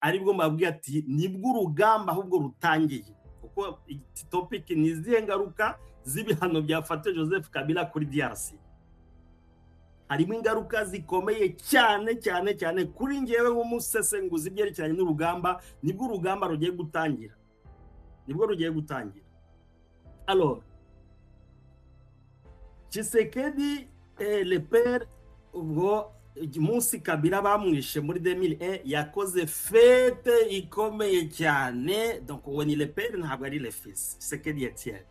Aribwo mbabwiye ati nibwo urugamba ahubwo rutangiye, kuko topic ni izihe ngaruka z'ibihano byafatiwe Joseph Kabila kuri DRC. Harimo ingaruka zikomeye cyane cyane cyane kuri ngewe nk'umusesenguzi ibyerekeranye n'urugamba. Nibwo urugamba rugiye gutangira, nibwo rugiye gutangira. Alors, Tshisekedi le père, ubwo munsi Kabila bamwishe muri 2001, yakoze fête ikomeye cyane. Donc uwo ni le père, ntabwo ari le fils Tshisekedi Etienne,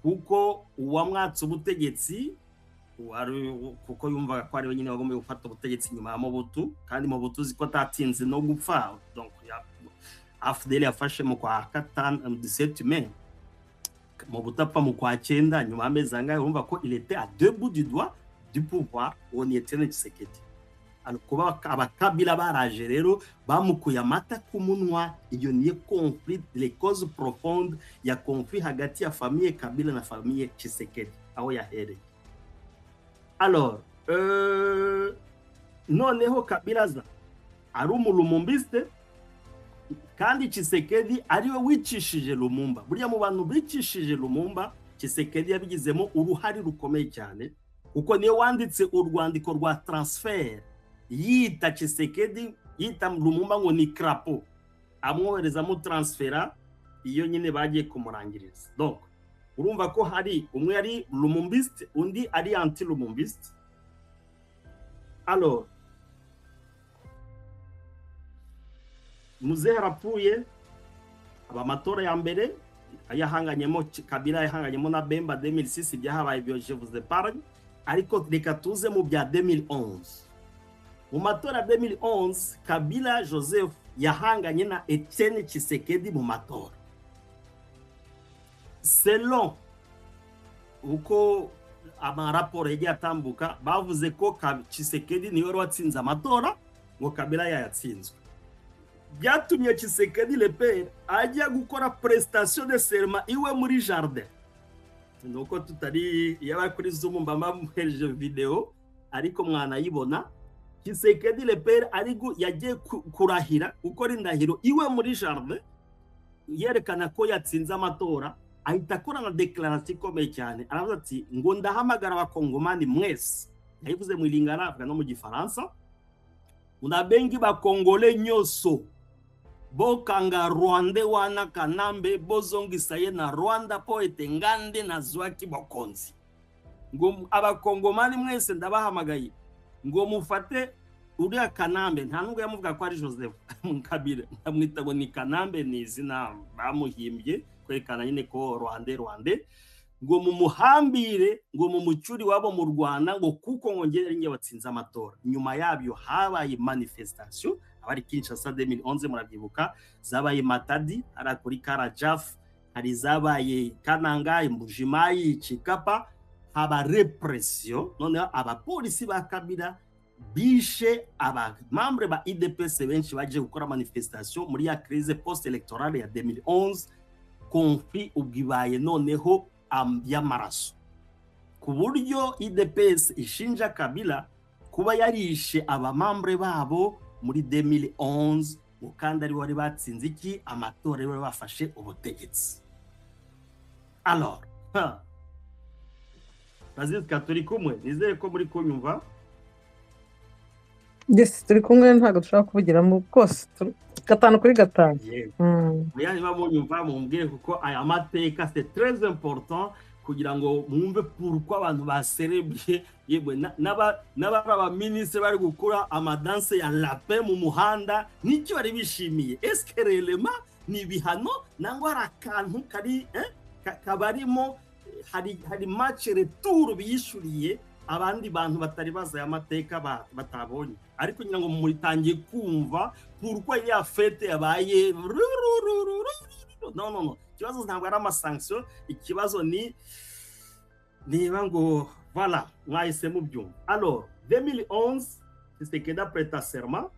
kuko uwamwatse ubutegetsi wari, kuko yumvaga ko ari we nyine wagomba gufata ubutegetsi nyuma ya Mobutu, kandi Mobutu uzi ko atatinze no gupfa. Donc AFDL yafashe mu kwa gatanu, 17 mai, Mobutu apfa mu kwa cyenda, nyuma y'amezi angahe. Urumva ko il était à deux bouts du doigt du pouvoir, uwo ni Etienne Tshisekedi. Alors, kuba abakabila baraje rero bamukuye amata ku munwa, iyo niyo conflit, les causes profondes ya conflit hagati ya famille Kabila na famille Tshisekedi, aho yahereye. Alors, noneho Kabila aza ari umulumumbiste, kandi Tshisekedi ariwe wicishije Lumumba. Burya mu bantu bicishije Lumumba, Tshisekedi yabigizemo uruhare rukomeye cyane, kuko niwe wanditse urwandiko rwa transfert yita Tshisekedi, yita Lumumba ngo ni crapaud, amwoherezamo transfera iyo nyine bagiye kumurangiriza. Donc urumva ko hari umwe ari lumumbiste, undi ari anti lumumbiste. Alors, muzehe arapfuye, aba amatora ya mbere yahanganyemo Kabila, yahanganyemo na Bemba 2006. Ibyahabaye byo je vous épargne, ariko reka tuze mu bya 2011. Mu matora ya 2011, Kabila Joseph yahanganye na Etienne Tshisekedi mu matora. Selon uko amaraporo yagiye atambuka, bavuze ko Tshisekedi niwe wari watsinze amatora, ngo Kabila yayatsinzwe. Byatumye Tshisekedi le père ajya gukora prestation de serment iwe muri jardin. Nuko tutari yaba kuri Zoom mba bamuhereje video, ariko mwanayibona. Tshisekedi le père ari yagiye kurahira, gukora indahiro iwe muri jardin, yerekana ko yatsinze amatora. Ahita akora na déclaration ikomeye cyane, aravuga ati ngo ndahamagara abakongomani mwese. Yabivuze mu Lingala, avuga no mu Gifaransa: "Nabengi bakongole nyonso, bokanga Rwandais wana Kanambe, bozongisa ye na Rwanda po ete nga nde nazwaki bokonzi." Ngo abakongomani mwese ndabahamagaye ngo mufate uriya Kanambe. Nta nubwo yamuvuga ko ari Joseph Kabila, ndamwita ngo ni Kanambe, ni izina bamuhimbye kwerekana nyine ko Rwandais, Rwandais. Ngo mumuhambire, ngo mumucyure iwabo mu Rwanda, ngo kuko ngo ngere ari njye watsinze amatora. Nyuma yabyo habaye manifestation abari Kinshasa 2011, murabyibuka, zabaye Matadi, hari kuri Karajaf, hari zabaye Kananga, Mbujimayi, Chikapa, haba répression. Noneho abapolisi ba Kabila bishe abamembre ba UDPS benshi baje gukora manifestation muri ya crise post électorale ya 2011. Conflit ubwo ibaye noneho y'amaraso, ku buryo UDPS ishinja Kabila kuba yarishe abamembre babo muri 2011, ngo kandi ari wari batsinze iki, amatora, ari bafashe ubutegetsi. Alors, Francisca, turi kumwe? Nizere ko muri kunyumva. Yes, turi kumwe, ntabwo dushobora kuvugiramo rwose, gatanu kuri gatanu. Yego. Oya, niba munyumva mumbwire, kuko aya mateka c'est très important kugira ngo mwumve pourquoi abantu baserebye, yewe n'abari abaminisitiri bari gukora amadanse ya lapin mu muhanda, nicyo bari bishimiye. Est-ce que réellement ni ibihano, nangwa hari akantu kari kabarimo, hari match retour biyishuriye abandi bantu batari bazi aya mateka batabonye? Ariko ngira ngo muritangiye kumva pourquoi ya fête yabaye. Non, non, non, ikibazo ntabwo ari amasanction, ikibazo ni niba ngo voilà, mwahise mubyumva. Alors, 2011, Tshisekedi prêta serment,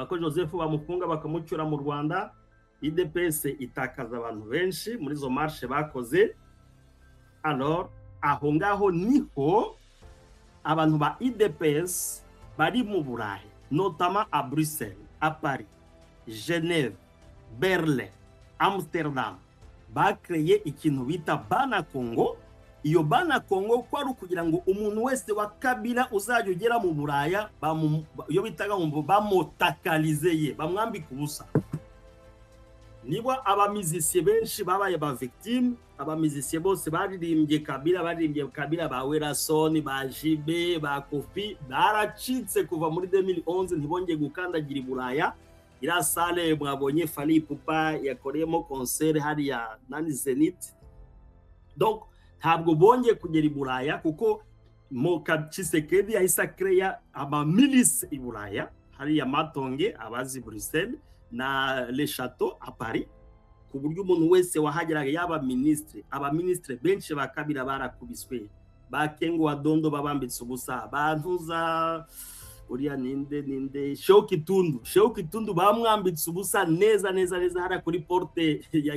ko Joseph bamufunga bakamucyura mu Rwanda. UDPS itakaza abantu benshi muri izo marche bakoze. Alors, aho ngaho niho abantu ba UDPS bari mu Burayi, notamment à Bruxelles, à Paris, Geneve, Berlin, Amsterdam, bakreye ikintu bita Bana Congo. Iyo Bana Congo ko ari ukugira ngo umuntu wese wa Kabila uzajya ugera mu Buraya, iyo bitaga ngo bamutakalize ye, bamwambika ubusa. Niba abamizisiye benshi babaye ba victime, abamizisiye bose baririmbye Kabila, baririmbye Kabila, ba Werrason, ba JB, ba Kofi, baracitse kuva muri 2011, ntibongeye gukandagira i Buraya. Iriya salle mwabonye Fally Ipupa yakoreyemo concert hariya nani Zenith, donc ntabwo bongeye kugera i Buraya, kuko Moka Tshisekedi yahise akreya amamilisi i Buraya, hariya Matonge, abazi Bruxelles, na Le Château à Paris, ku buryo umuntu wese wahageraga, yaba minisitiri, abaministre benshi ba Kabila barakubiswe, ba Kengo wa Dondo babambitse ubusa, bantuza uriya ninde ninde, She Kitundu, She Kitundu bamwambitse ubusa neza neza neza hariya kuri porte ya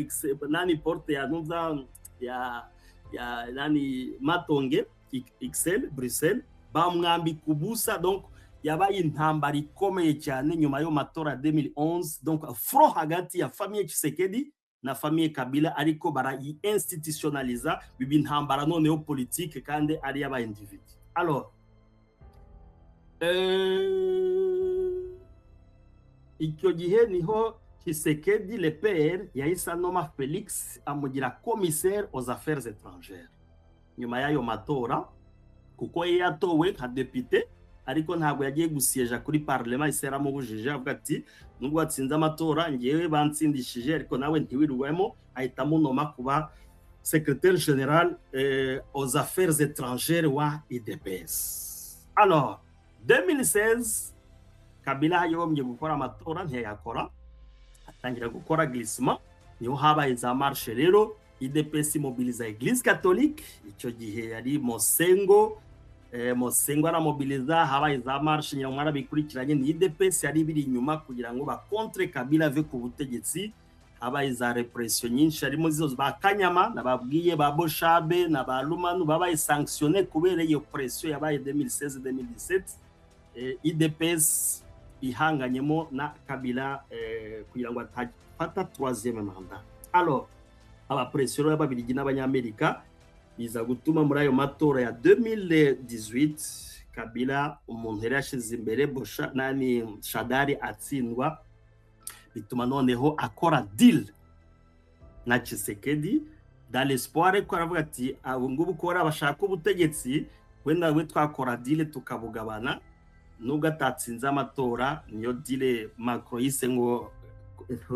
nani, porte ya ntuza ya nani, Matonge XL Bruxelles, bamwambika ubusa. Donc yabaye intambara ikomeye cyane nyuma y'ayo matora ya 2011, donc front hagati ya famille Tshisekedi na famille Kabila, ariko barayi institutionnaliza, biba intambara noneho politique kandi ari y'aba individu. Alors icyo gihe niho Tshisekedi le père yahise anoma Felix, amugira commissaire aux affaires étrangères nyuma y'ayo matora, kuko yari yatowe nka député, ariko ntabwo yagiye gusiyeja kuri parlement. Ise yaramubujije, avuga ati: "Nubwo watsinze amatora, ngewe bansindishije, ariko nawe ntiwirwemo." Ahita amunoma kuba secrétaire général aux affaires étrangères wa UDPS. Alors 2016 Kabila yagombye gukora amatora, ntiyayakora, atangira gukora glissement. Niho habaye za marche rero, UDPS mobiliza Église catholique, icyo gihe yari Monsengwo. Monsengwo aramobiliza, habaye za marche, ngira mwarabikurikiranye. Ni UDPS yari biri inyuma kugira ngo bakontre Kabila ave ku butegetsi. Habaye za répression nyinshi, harimo zizo ba Kanyama nababwiye, ba Boshabe na ba Lumanu babaye sanctionné kubera iyo pression yabaye 2016 2017, UDPS ihanganyemo na Kabila kugira ngo atafata troisième mandat. Alors abapression y'Ababiligi n'Abanyamerika biza gutuma muri ayo matora ya 2018 Kabila, umuntu yari yashize imbere, Bosha nani, Shadari, atsindwa. Bituma noneho akora deal na Tshisekedi dans l'espoir ko aravuga ati: "Abo ngubu ko bashaka ubutegetsi, wenda we twakora deal tukabugabana," nubwo atatsinze amatora. Niyo deal Macron yise ngo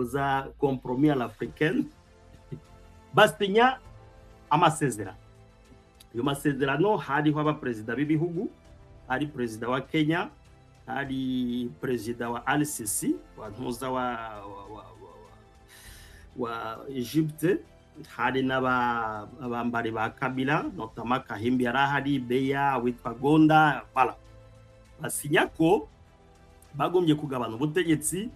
za compromis à l'africaine. Basinya amasezerano. Ayo masezerano hariho abaperezida b'ibihugu, hari perezida wa Kenya, hari perezida wa Al-Sisi wa ntuza wa Egypte, hari n'abambari ba Kabila, notamment Kahimbi yari ahari, Beya, witwa Gonda. Voilà, basinya ko bagombye kugabana ubutegetsi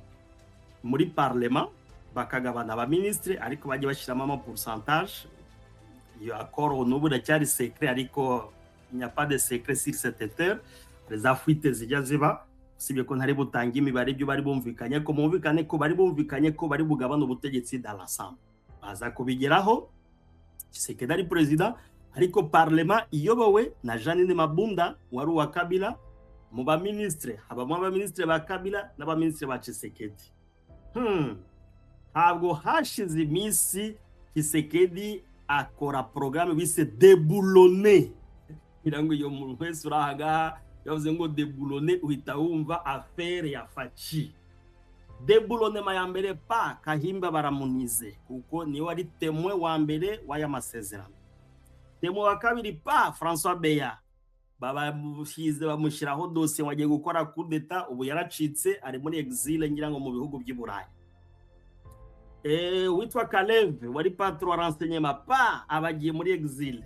muri parlement, bakagabana abaministre, ariko bajye bashyiramo ama pourcentage. Iyo accord n'ubu iracyari secret, ariko il n'y a pas de secret sur cette terre, za fuite zijya ziba. Usibye ko ntari butange imibare ibyo bari bumvikanye ko, mumvikane ko bari bumvikanye ko bari bugabane ubutegetsi dans l'ensemble. Baza kubigeraho, Tshisekedi ari perezida, ariko parlement iyobowe na Jeanine Mabunda wari uwa Kabila. Mu baministre habamo abaministre ba Kabila n'abaministre ba Tshisekedi. Ntabwo hashize iminsi, Tshisekedi akora porogaramu bise déboulonner. Kugira ngo iyo muntu wese uri aha ngaha yavuze ngo déboulonner, uhita wumva affaire ya Fatshi. Déboulonnement ya mbere, pa Kahimba baramunize, kuko niwe wari témoin wa mbere w'aya masezerano. Témoin wa kabiri, pa François Beya, babamushyize, bamushyiraho dosiye wagiye gukora coup d'état. Ubu yaracitse, ari muri exil, ngira ngo mu bihugu by'i Burayi. Uwitwa Kaleve wari patron wa renseignement, pa abagiye muri exil.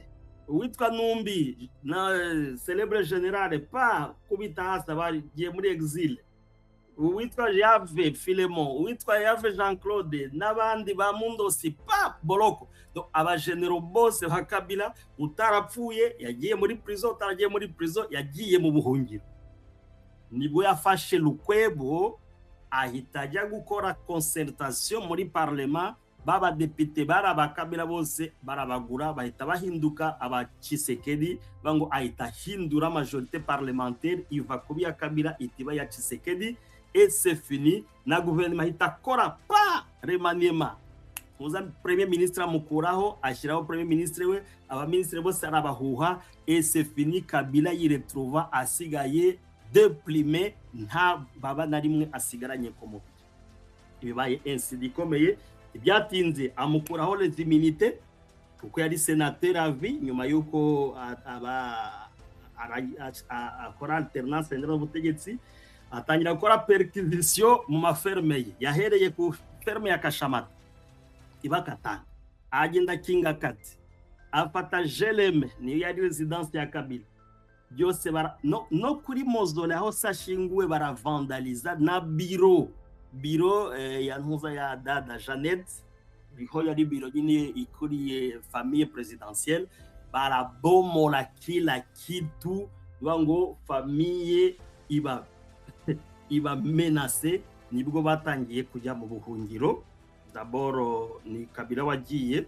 Uwitwa Numbi na célèbre général, pa kubita hasi, abagiye muri exil. Uwitwa Yave Philemon, uwitwa Yave Jean Claude n'abandi ba Mundosi, pa boloko. Abajenero bose ba Kabila, utarapfuye yagiye muri prison, utaragiye muri prison yagiye mu buhungiro. Nibwo yafashe Lukwebo. Ahita ajya gukora concertation muri parlement. B'abadepite bari abakabila bose barabagura, bahita bahinduka aba Tshisekedi. Ngo ahita ahindura majorité parlementaire, iva kuba iya Kabila itiba ya Tshisekedi, et c'est fini. Na guverinoma ahita akora pa remaniement, muza premier ministre amukuraho, ashyiraho premier ministre we, abaminisitiri bose arabahuha, et c'est fini. Kabila yiretrouva asigaye déprimé, nta baba na rimwe asigaranye ku mubiri. Ibibaye incident ikomeye. Ibyatinze amukuraho les immunités, kuko yari sénateur à vie. Nyuma y'uko aba akora alternance n'ubutegetsi, atangira gukora perquisition mu maferme ye. Yahereye ku ferme ya Kashamata ibakatanga, agenda Kinga Kati, afata Jeleme, niyo yari résidence ya Kabila, byose bara no kuri mausolée aho sashinguwe baravandaliza, na bureau ya ntuza ya dada Jeannette, biho yari biro nyine ikuriye famille présidentielle, barabomola kila kitu. Bivuga ngo famille iba menacée. Nibwo batangiye kujya mu buhungiro. D'abord ni Kabila wagiye,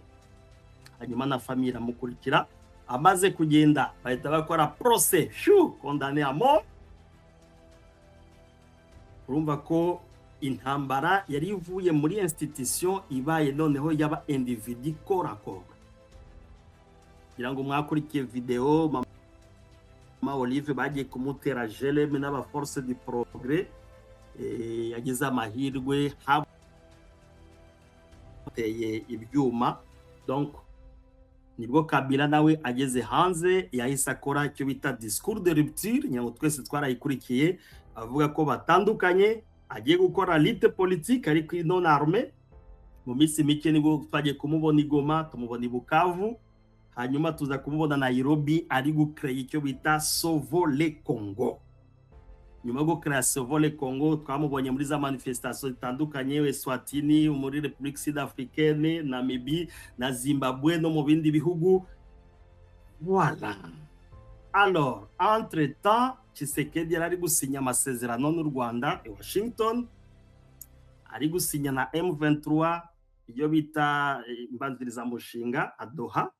hanyuma na famille iramukurikira. Amaze kugenda, bahita bakora procès, shu condamné à mort. Urumva ko intambara yari ivuye muri institution, ibaye noneho yaba individu korakora. Kugira ngo mwakurikiye video, mama Olive bagiye kumutera geleme n'aba Force du Progrès, yagize amahirwe hateye ibyuma. Donc nibwo Kabila nawe ageze hanze yahise akora icyo bita discours de rupture. Nyango twese twarayikurikiye, avuga ko batandukanye, agiye gukora lutte politique ariko non armée. Mu minsi mike nibwo twagiye kumubona i Goma, tumubona i Bukavu, hanyuma tuza kumubona Nairobi ari gucréer icyo bita Sauvons le Congo. Nyuma yo gucréer Sauvons le Congo, twamubonye muri za manifestation zitandukanye, Eswatini, muri République Sud Africaine, Namibie na Zimbabwe, no mu bindi bihugu. Voilà. Alors, entre temps, Tshisekedi yari ari gusinya amasezerano n'u Rwanda i Washington, ari gusinya na M23 iyo bita imbanzirizamushinga a Doha.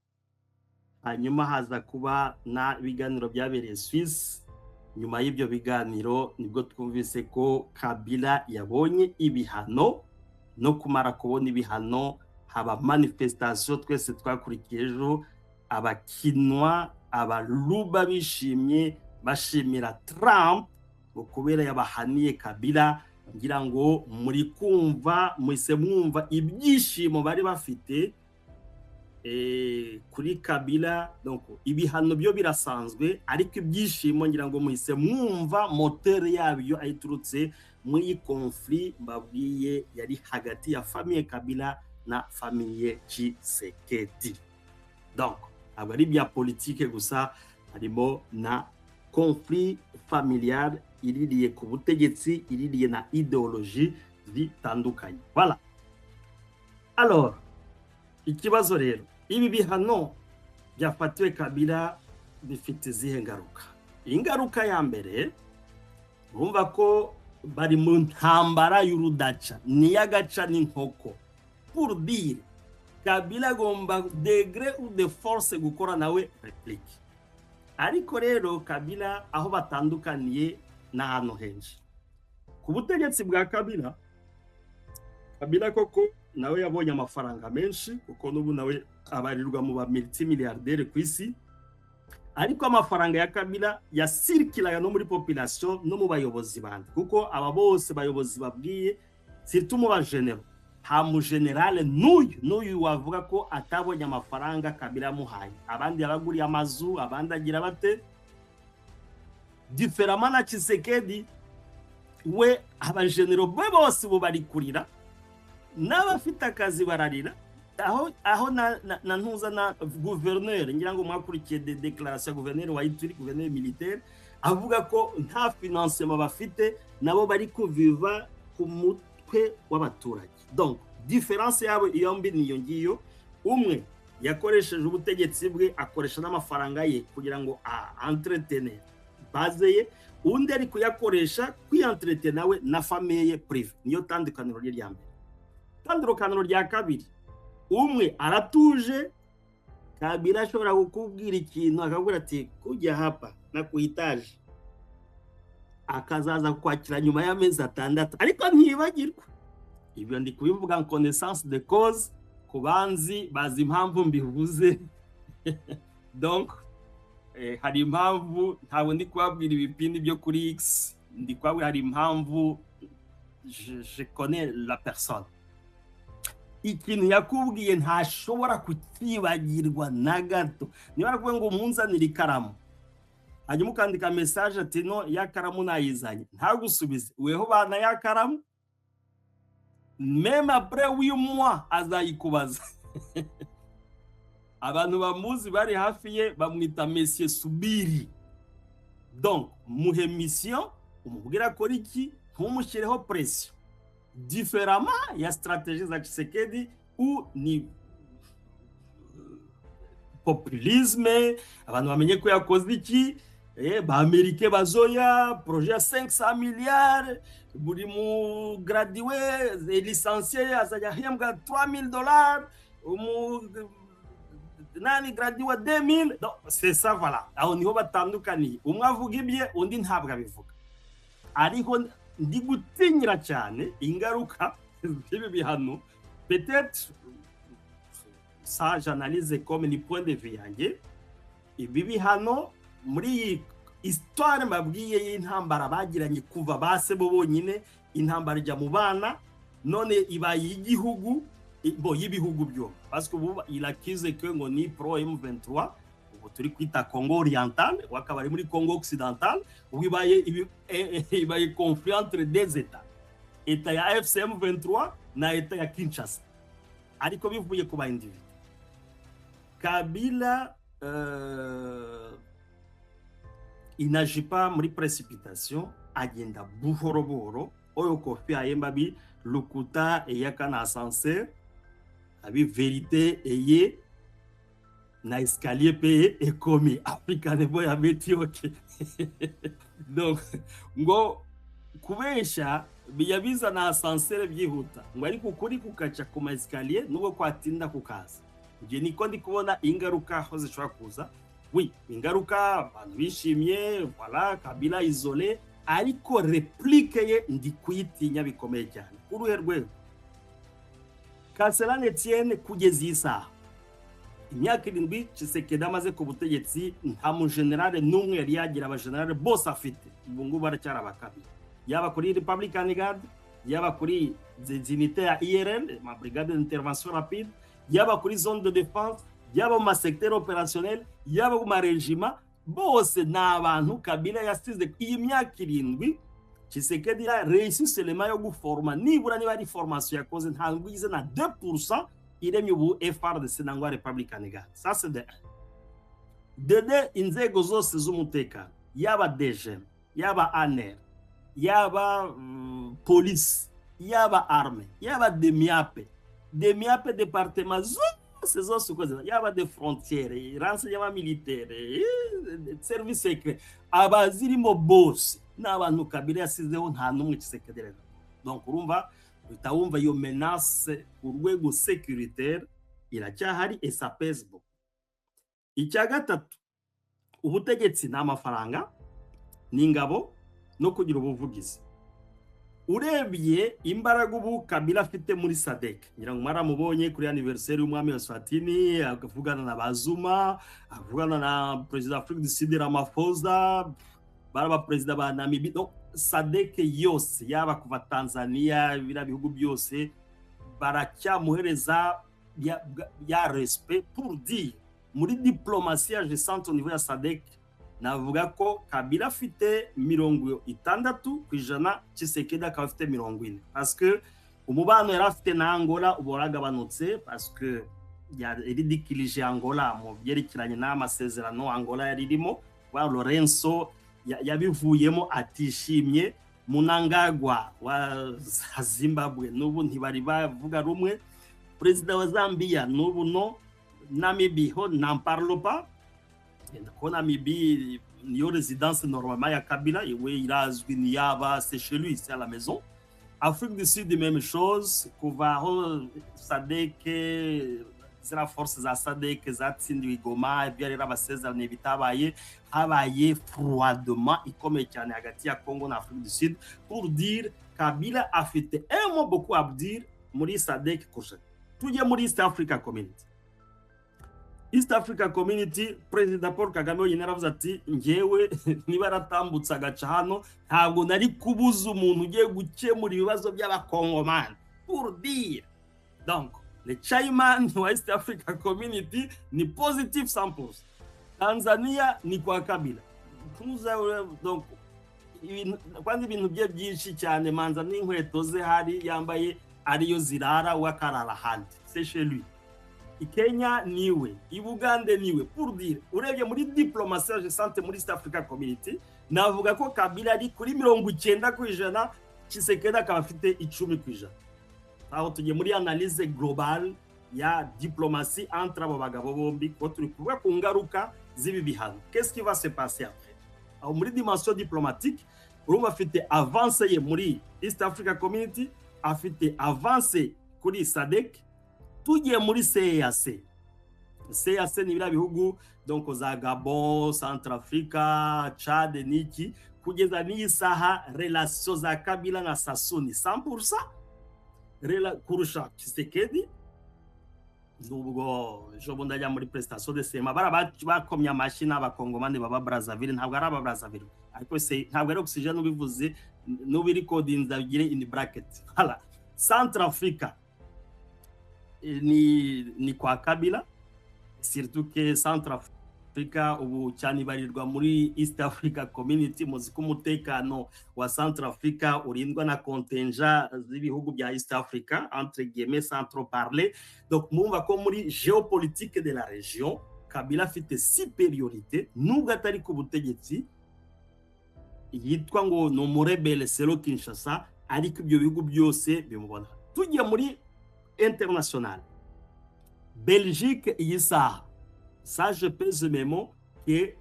Hanyuma haza kuba na ibiganiro byabereye Suisse. Nyuma y'ibyo biganiro nibwo twumvise ko Kabila yabonye ibihano. No kumara kubona ibihano, haba manifestation twese twakurikiye ejo, abakinwa, abaluba bishimye, bashimira Trump ngo kubera yabahaniye Kabila. Ngira ngo muri kumva, muhise mwumva ibyishimo bari bafite kuri Kabila. Donc ibihano byo birasanzwe, ariko ibyishimo ngira ngo muhise mwumva moteur yabyo ayiturutse muri conflit mbabwiye yari hagati ya famille Kabila na famille Tshisekedi. Donc ntabwo ari ibya politike gusa, harimo na conflit familial iririye ku butegetsi, iririye na idéologie zitandukanye. Voilà. Alors ikibazo rero, ibi bihano byafatiwe Kabila bifite izihe ngaruka? Ingaruka ya mbere, urumva ko bari mu ntambara y'urudaca, niy'agaca n'inkoko. Pour dire, Kabila agomba de gré ou de force gukora nawe réplique. Ariko rero Kabila aho batandukaniye n'ahantu henshi ku butegetsi bwa Kabila, Kabila koko nawe yabonye amafaranga menshi, kuko n'ubu nawe abarirwa mu ba multimilliardaire ku isi. Ariko amafaranga ya Kabila yasirikiraga no muri population, no mu bayobozi bandi, kuko aba bose bayobozi babwiye, surtout mu bagenero, nta mugenerale n'uyu n'uyu wavuga ko atabonye amafaranga Kabila yamuhaye. Abandi yabaguriye amazu, abandi agira bate. Différemment na Tshisekedi, we abagenero be bose ubu bari kurira, n'abafite akazi bararira. Aho na ntuza na gouverneur, ngira ngo mwakurikiye de déclaration ya gouverneur wa Ituri, gouverneur militaire, avuga ko nta financement bafite, nabo bari kuviva ku mutwe w'abaturage. Donc différence yabo iyo mbi niyo ngiyo. Umwe yakoresheje ubutegetsi bwe, akoresha n'amafaranga ye kugira ngo entretene Base ye, undi ari kuyakoresha kwiyanterete nawe na famille ye privée. Niyo tandukaniro rye rya mbere. Tandukaniro rya kabiri, umwe aratuje. Kabila ashobora kukubwira ikintu, akakubwira ati: "Kuja hapa nakuhitaji," akazaza kukwakira nyuma y'amezi 6, ariko ntibagirwa. Ibyo ndi kubivuga en connaissance de cause, ku banzi bazi impamvu mbivuze. Donc hari impamvu, ntabwo ndi kubabwira ibipindi byo kuri X, ndi kubabwira hari impamvu. Je connais la personne. Ikintu yakubwiye ntashobora kukibagirwa na gato. Niba arakubwiye ngo umunzanire ikaramu, hanyuma ukandika message ati: "No, ya karamu nayizanye," ntagusubize. Weho bana ya karamu, même après 8 mois azayikubaza. Abantu bamuzi bari hafi ye bamwita Monsieur Subiri. Donc muhe mission, umubwire akora iki, ntumushyireho pression, différemment ya stratégie za Tshisekedi ou ni populisme, abantu bamenye ko yakoze iki, ba Amerike bazoya projet ya 500 milliards, buri mu gradué licencié azajya ahembwa $3000, umu nani gradué 2000. Donc c'est ça, voilà, aho niho batandukaniye. Umwe avuga ibye, undi ntabwo abivuga. Ariko ndi gutinyira cyane ingaruka z'ibi bihano. Peut-être ça, j'analyse comme ni point de vue yanjye. Ibi bihano, muri iyi histoire mbabwiye y'intambara bagiranye kuva base bo bonyine, intambara ijya mu bana, none ibaye y'igihugu, bo y'ibihugu byombi, parce que ubu il accuse que ngo ni pro M23, ubu turi kwita Congo oriental, wakaba ari muri Congo occidental. Ubu ibaye conflit entre deux états, état ya AFC M23 na état ya Kinshasa, ariko bivuye ku ba individu. Kabila il n'agit pas muri précipitation, agenda buhoro buhoro. Oyo Kofi ayemba bi lukuta eyaka na ascenseur, abi vérité eye na escalier pe ekomi Afrika nebo yabeti. OK, donc ngo kubesha bijya bizana ascenseur byihuta, ngo ariko ukuri kukaca ku ma escalier nubwo kwatinda kukaza. Njye niko ndi kubona ingaruka aho zishobora kuza. Oui, ingaruka abantu bishimye, voilà, Kabila isolé, ariko réplique ye ndi kuyitinya bikomeye cyane. Kuri uruhe rwego? Kaserane Etienne, kugeza iyi saha, imyaka 7 Tshisekedi amaze ku butegetsi, nta mujenerale n'umwe yari yagira. Abajenerale bose afite ubu ngubu baracyari abakabiri, yaba kuri Republican Guard, yaba kuri unité ya IRL, ma brigade d'intervention rapide, yaba kuri zone de défense, yaba mu masecteur opérationnel, yaba mu marégiment, bose ni abantu Kabila yasize. Iyi myaka 7 Tshisekedi ya réussi seulement yo guforma, nibura niba ari formation yakoze, ntabwo ize na 2% iremye ubu FARDC nangwa Republican Guard. Ça, c'est de 1. De deux, inzego zose z'umutekano, yaba DGM, yaba ANR, yaba police, yaba arme, yaba DEMIAP, DEMIAP département zose zose uko zisa, yaba de frontière, renseignement militaire, service secret, abazirimo bose ni abantu Kabila yasizeho, nta n'umwe Tshisekedi rero. Donc urumva, uhita wumva iyo menace ku rwego sécuritaire iracyahari et ça pèse beaucoup. Icya gatatu, ubutegetsi ni amafaranga, ni ingabo no kugira ubuvugizi. Urebye imbaraga ubu Kabila afite muri SADC, ngira ngo mwaramubonye kuri anniversaire y'umwami wa Swatini, avugana na Bazuma, avugana na perezida wa Afrique du Sud Ramaphosa, bari abaperezida ba Namibia. Donc SADC yose, yaba kuva Tanzania, biriya bihugu byose baracyamuhereza ya respect. Pour dire, muri diplomatie agissante au niveau ya SADC, navuga ko Kabila afite 60%, Tshisekedi akaba afite 40, parce que umubano yari afite na Angola uba waragabanutse, parce que yaridikirije Angola mu byerekeranye n'amasezerano Angola yari irimo wa Lorenzo, yabivuyemo atishimye. Mnangagwa wa Zimbabwe n'ubu ntibari bavuga rumwe. Perezida wa Zambia n'ubu no. Namibie ho n'en parle pas, ko Namibie Niyo résidence normalement ya Kabila, iwe irazwi, niyaba, c'est chez lui, c'est à la maison. Afrique du Sud, même chose. Kuva aho SADC, ziriya force za SADC zatsindiwe i Goma, ibyo rero abasezerano bitabaye, habaye froidement ikomeye cyane hagati ya Congo na Afrique du Sud. Pour dire, Kabila afite un mot beaucoup à dire muri SADC kurusha. Tujye muri East Africa Community. East Africa Community, Perezida Paul Kagame wenyine aravuze ati: "Ngewe niba yaratambutse agaca hano, ntabwo nari kubuza umuntu ugiye gukemura ibibazo by'Abakongomani." Pour dire, donc le chairman wa East Africa Community ni positif 100%. Tanzania ni kwa Kabila. Tuza donc kwanza ibintu bye byinshi cyane, manza n'inkweto ze hari yambaye ariyo zirara, we akarara ahandi, c'est chez lui. I Kenya niwe, i Bugande niwe. Pour dire, urebye muri diplomatie agissante muri East Africa Community, navuga ko Kabila ari kuri 90%, Tshisekedi akaba afite 10%. Aho tugiye muri analyse globale ya diplomatie entre abo bagabo bombi, kuko turi kuvuga ku ngaruka z'ibi bihano. Qu'est-ce qui va se passer après? Aho muri dimension diplomatique, urumva afite avance ye muri East Africa Community, afite avance kuri SADC. Tugiye muri CEEAC. CEEAC ni biriya bihugu, donc za Gabon, Centrafrica, Chad niki. Kugeza n'iyi saha, relation za Kabila na Sassou ni 100% kurusha Tshisekedi, nubwo ejo bundi ajya muri prestation de serment bara bakomye amashyi n'Abakongomani baba Brazzaville. Ntabwo ari aba Brazzaville, ariko se ntabwo ari Oxygene ubivuze, n'ubirikodinza bigire in bracket. Voilà. Centrafrica ni kwa Kabila, surtout que Centrafrica ubu cyane ibarirwa muri East Africa Community. Muzi ko umutekano wa Centrafrica urindwa na contingent z'ibihugu bya East Africa, entre guillemets, sans trop parler. Donc mumva ko muri géopolitique de la région, Kabila afite supériorité, nubwo atari ku butegetsi, yitwa ngo ni umurebelle selon Kinshasa, ariko ibyo bihugu byose bimubona. Tugiye muri international, Belgique iyi saha, ça je pèse mes mots, que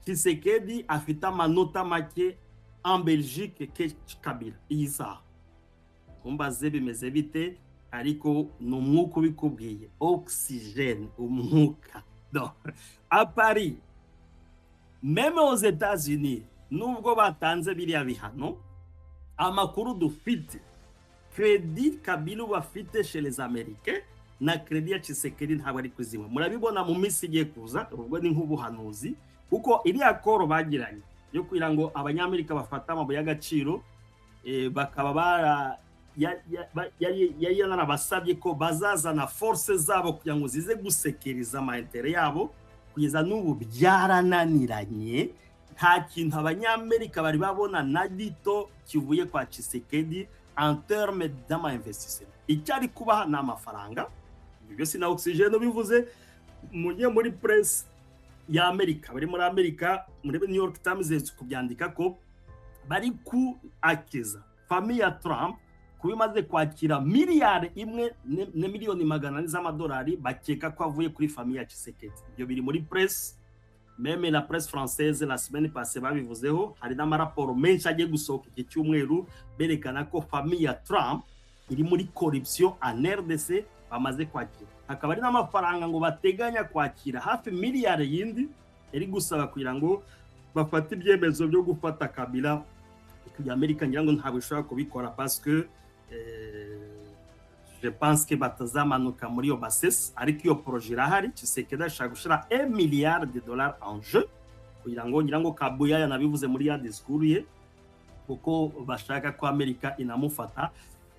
Tshisekedi afite amanota make en Belgique que Kabila iyi saha. Umbaze bimeze bite, ariko ni umwuka ubikubwiye, oxygène, umwuka. Donc à Paris, même aux États-Unis, nubwo batanze biriya bihano, amakuru dufite, crédit Kabila ubu afite chez les Américains na crédit ya Tshisekedi ntabwo ari kuzimwa. Murabibona mu minsi igiye kuza. Ubwo ni nk'ubuhanuzi, kuko iriya accord bagiranye yo kugira ngo Abanyamerika bafate amabuye y'agaciro, bakaba bara yari yanarabasabye ko bazazana force zabo kugira ngo zize gusekeriza ama intérêts yabo. Kugeza n'ubu byarananiranye. Nta kintu Abanyamerika bari babona na gito kivuye kwa Tshisekedi en terme d'ama investissement. Icyo ari kubaha ni amafaranga. Ibyo si na Oxygene bivuze, mujye muri presse ya Amerika, bari muri Amerika, muri New York Times kubyandika ko bari ku akiza famille ya Trump kuba imaze kwakira miliyari 1 na miliyoni 400 z'amadolari, bakeka ko avuye kuri famille ya Tshisekedi. Ibyo biri muri presse, même la presse française la semaine passée babivuzeho. Hari n'amaraporo menshi agiye gusohoka iki cyumweru berekana ko famille ya Trump iri muri corruption en RDC. Bamaze kwakira, hakaba ari n'amafaranga ngo bateganya kwakira hafi miliyari yindi yari gusaba kugira ngo bafate ibyemezo byo gufata Kabila. Amerika ngira ngo ntabwo ishobora kubikora, parce que je pense que batazamanuka muri iyo bassesse. Ariko iyo projet irahari. Tshisekedi ashaka gushyira 1 milliard de dollars en jeu kugira ngo, ngira ngo Kabuya yanabivuze muri ya discours ye, kuko bashaka ko Amerika inamufata.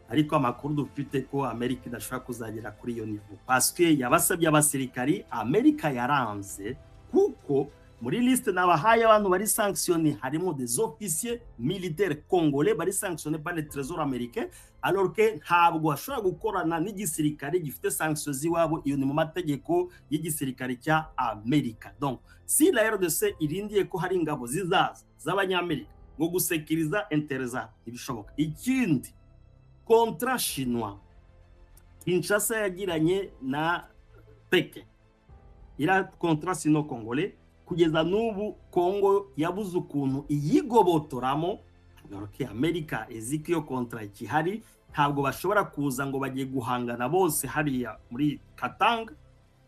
Ariko amakuru dufite ko Amerika idashobora kuzagera kuri iyo niveau, parce que yabasabye abasirikari, Amerika yaranze, kuko muri liste nabahaye abantu bari sanctionné harimo des officiers militaires congolais bari sanctionnés par le Trésor américain, alors que ntabwo bashobora gukorana n'igisirikare gifite sanctions z'iwabo. Iyo ni mu mategeko y'igisirikare cya Amerika. Donc si la RDC irindiye ko hari ingabo zizaza z'Abanyamerika ngo gusekiriza intérêts zabo, ntibishoboka. Ikindi, contrat chinois Kinshasa yagiranye na Pékin, iriya contrat sino congolais, Kugeza n'ubu Kongo yabuze ukuntu iyigobotoramo. Amerika izi ko iyo contrat ikihari, ntabwo bashobora kuza ngo bagiye guhangana bose hariya muri Katanga,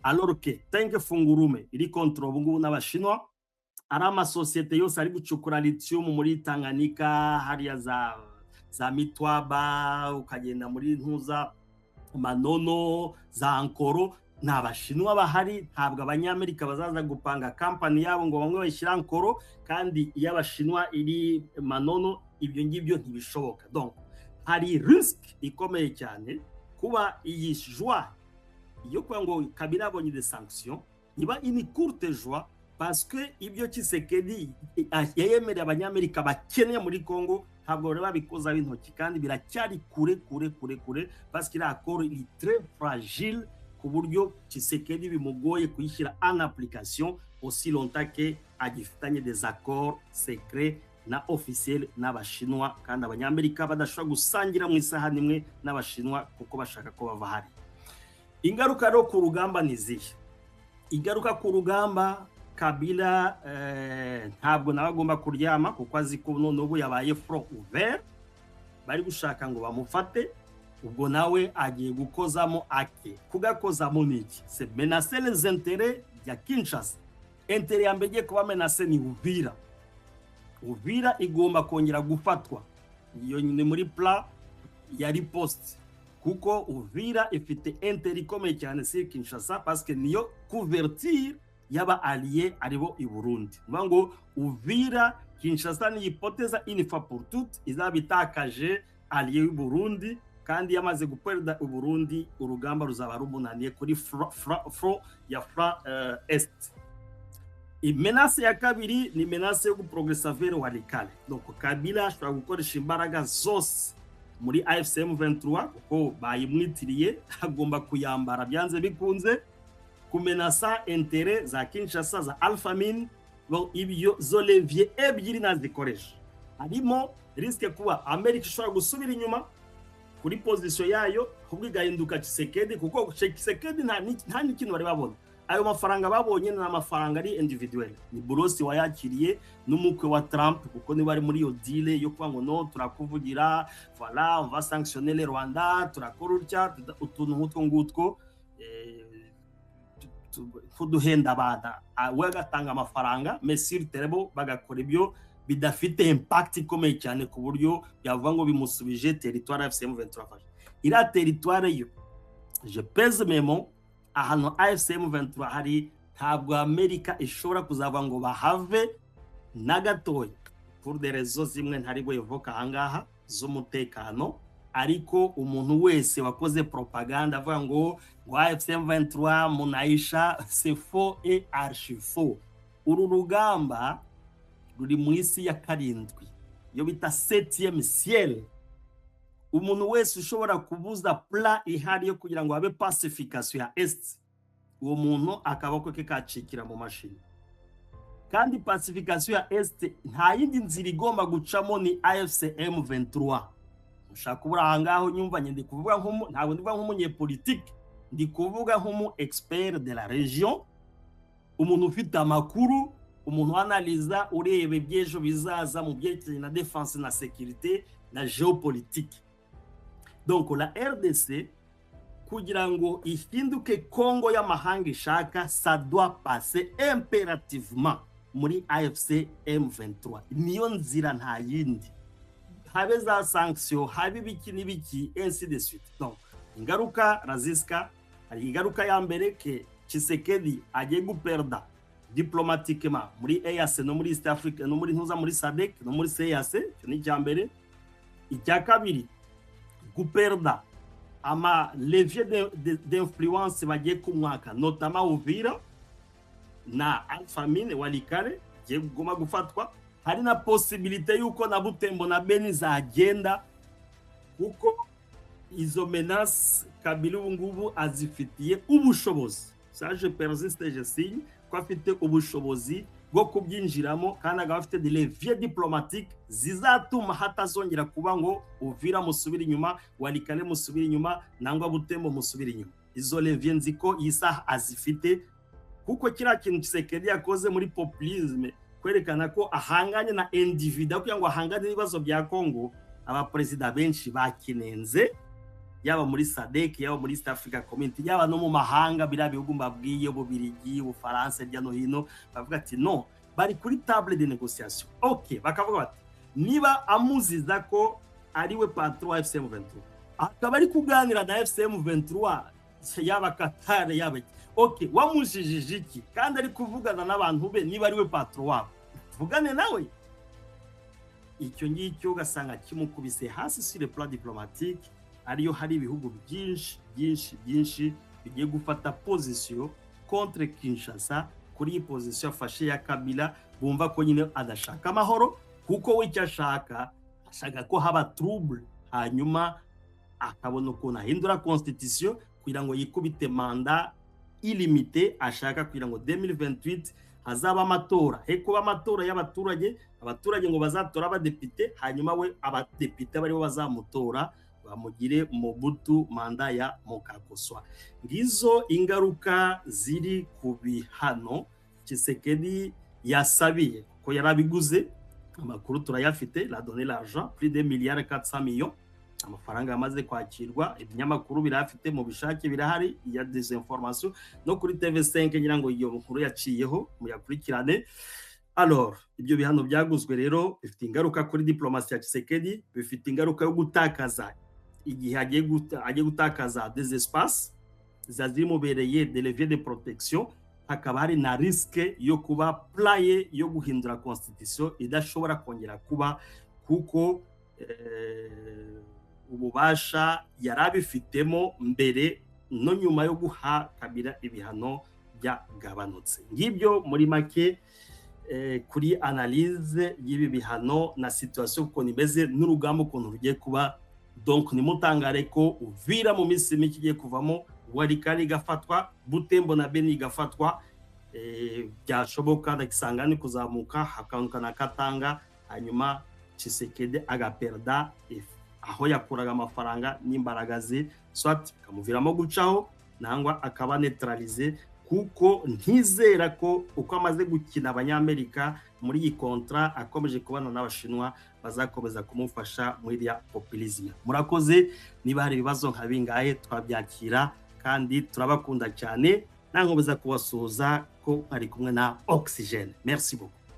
alors que Tenke Fungurume iri contrôlée ubu ngubu n'Abashinwa, ari amasosiyete yose ari gucukura lithium muri Tanganyika hariya za Mitwaba, ukagenda muri Ntuza, Manono, za Ankoro, ni Abashinwa bahari. Ntabwo Abanyamerika bazaza gupanga kampani yabo ngo bamwe bayishyira Ankoro kandi iyo Abashinwa iri Manono. Ibyo ngibyo ntibishoboka. Donc hari risque ikomeye cyane kuba iyi joie yo kuba ngo Kabila abonye des sanctions iba une courte joie, parce que ibyo Tshisekedi yayemereye Abanyamerika bakeneye muri Congo ntabwo bari babikozaho intoki, kandi biracyari kure kure kure kure, parce que iriya accord iri très fragile, ku buryo Tshisekedi bimugoye kuyishyira en application aussi longtemps que agifitanye des accords secrets na officiel n'Abashinwa, kandi Abanyamerika badashobora gusangira mu isahani imwe n'Abashinwa kuko bashaka ko bava hari. Ingaruka rero ku rugamba ni izihe? Ingaruka ku rugamba, Kabila ntabwo nawe agomba kuryama, kuko azi ko none ubu yabaye front ouvert, bari gushaka ngo bamufate. Ubwo nawe agiye gukozamo ake. Kugakozamo ni iki? C'est menacer les intérêts ya Kinshasa. Intérêt ya mbere igiye kuba menacée ni Uvira. Uvira igomba kongera gufatwa, iyo ni muri plan ya riposte, kuko Uvira ifite intérêt ikomeye cyane si Kinshasa, parce que niyo couverture y'aba alliés aribo i Burundi. Uvuga ngo Uvira, Kinshasa niyipoteza une fois pour toutes, izaba itakaje allié y'u Burundi, kandi yamaze guperda u Burundi, urugamba ruzaba rumunaniye kuri front ya front est. Menace ya kabiri ni menace yo guprogressa vers Walikale. Donc Kabila ashobora gukoresha imbaraga zose muri AFC M23, kuko bayimwitiriye, agomba kuyambara byanze bikunze, kumenasa intérêts za Kinshasa, za Alphamin. Bon, ibyo zo levier ebyiri nazikoresha, harimo risque kuba Amerika ishobora gusubira inyuma kuri position yayo, ahubwo igahinduka Tshisekedi, kuko Tshisekedi nta n'ikintu bari babona. Ayo mafaranga babonye ni amafaranga ari individuel, ni Boulos wayakiriye n'umukwe wa Trump, kuko niba ari muri iyo deal yo kuvuga ngo no turakuvugira, voilà, on va sanctionner le Rwanda, turakora utya, utuntu nk'utwo ngutwo tuduhenda abana, we agatanga amafaranga, mais sur terrain bagakora ibyo bidafite impact ikomeye cyane ku buryo byavuga ngo bimusubije territoire AFC M23 afashe. Iriya territoire yo, je pèse mes mots, ahantu AFC M23 hari, ntabwo Amerika ishobora kuzavuga ngo bahave na gatoya, pour des raisons zimwe ntari buyevoka ahangaha z'umutekano. Ariko umuntu wese wakoze propaganda avuga ngo AFC M23 munaisha, c'est faux et archi faux. Uru rugamba ruri mu isi ya karindwi, iyo bita septième ciel. Umuntu wese ushobora kubuza plan ihari yo kugira ngo habe pacification ya est, uwo muntu akaboko ke kacikira mu mashini. Kandi pacification ya est nta yindi nzira igomba gucamo, ni AFC M23. Ushaka ubura aha ngaho nyumva, ndi kuvuga nk'umu, ntabwo ndivuga nk'umunyepolitike, ndi kuvuga nk'umu expert de la région, umuntu ufite amakuru, umuntu analiza, ureba iby'ejo bizaza mu byerekeranye na défense na sécurité na géopolitique. Donc la RDC kugira ngo ihinduke Congo y'amahanga ishaka, ça doit passer impérativement muri AFC M23. Niyo nzira, nta yindi. Habe za sanction, habe ibiki n'ibiki, ainsi de suite. Donc ingaruka raziska, hari ingaruka ya mbere ke Tshisekedi agiye guperda diplomatiquement muri EAC no muri East Africa no muri ntuza, muri SADC no muri CAC. Icyo ni icya mbere. Icya kabiri, guperda ama levier d'influence bagiye kumwaka, notamment Uvira na Alphamine, Walikale giye kuguma gufatwa. Hari na possibilité yuko na Butembo na Beni zagenda, kuko izo menaces Kabila ubu ngubu azifitiye ubushobozi. Ça, je persiste, je signe ko afite ubushobozi bwo kubyinjiramo, kandi akaba afite des leviers diplomatiques zizatuma hatazongera kuba ngo Uvira musubire inyuma, Walikale musubire inyuma, nangwa Butembo musubire inyuma. Izo levier nzi ko iyi saha azifite, kuko Kuko kiriya kintu Tshisekedi yakoze muri populisme, kwerekana ko ahanganye na individu kugira ngo ahangane n'ibibazo bya Congo, abaperezida benshi bakinenze, yaba muri SADC, yaba muri East Africa Community, yaba no mu mahanga, biriya bihugu mbabwiye, Ububirigi, Ubufaransa, hirya no hino, bavuga ati: "No, bari kuri table de négociation." OK, bakavuga bati niba amuziza ko ari we patron wa AFC M23, akaba ari kuganira na AFC M23, yaba Qatar, yaba iki, OK, wamujijije iki kandi ari kuvugana n'abantu be? Niba ari we patron wabo, vugane nawe. Icyo ngicyo ugasanga kimukubise hasi sur le plan diplomatique. Ariyo hari ibihugu byinshi byinshi byinshi bigiye gufata position contre Kinshasa kuri iyi position afashe ya Kabila, bumva ko nyine adashaka amahoro, kuko we icyo ashaka, ashaka ko haba trouble, hanyuma akabona ukuntu ahindura constitution kugira ngo yikubite mandat illimité ashaka, kugira ngo 2028 hazaba amatora, he kuba amatora y'abaturage, abaturage ngo bazatora abadepite, hanyuma we abadepite baribo bazamutora, bamugire Mobutu, mandat ya Mukakoswa. Ngizo ingaruka ziri ku bihano Tshisekedi yasabiye, ko yarabiguze. Amakuru turayafite, il a donné l'argent, plus de milliards 400 millions, amafaranga yamaze kwakirwa. Ibinyamakuru birafite mu bishake, birahari ya désinformation no kuri TV5, ngira ngo iyo nkuru yaciyeho, muyakurikirane. Alors, ibyo bihano byaguzwe rero bifite ingaruka kuri diplomasi ya Tshisekedi, bifite ingaruka yo gutakaza igihe agiye gutakaza des espaces zimubereye de levier de protection, hakaba hari na risque yo kuba plan ye yo guhindura constitution idashobora kongera kuba, kuko ububasha yari abifitemo mbere no nyuma yo guha Kabila ibihano byagabanutse. Ngibyo muri make kuri analyse y'ibi bihano na situation ukuntu imeze n'urugamba ukuntu rugiye kuba. Donc nimutangare ko Uvira mu minsi mike igiye kuvamo, Walikale igafatwa, Butembo na Beni igafatwa, byashoboka na Kisangani kuzamuka, hakanuka na Katanga, hanyuma Tshisekedi agaperda aho yakuraga amafaranga n'imbaraga ze, soit bikamuviramo gucaho nangwa akaba neutralisé, kuko ntizera ko uko amaze gukina Abanyamerika muri iyi contrat, akomeje kubana n'Abashinwa, bazakomeza kumufasha muri iriya populisme. Murakoze. Niba hari ibibazo nka bingahe twabyakira, kandi turabakunda cyane. Nankomeza kubasuhuza ko ari kumwe na Oxygene. Merci beaucoup.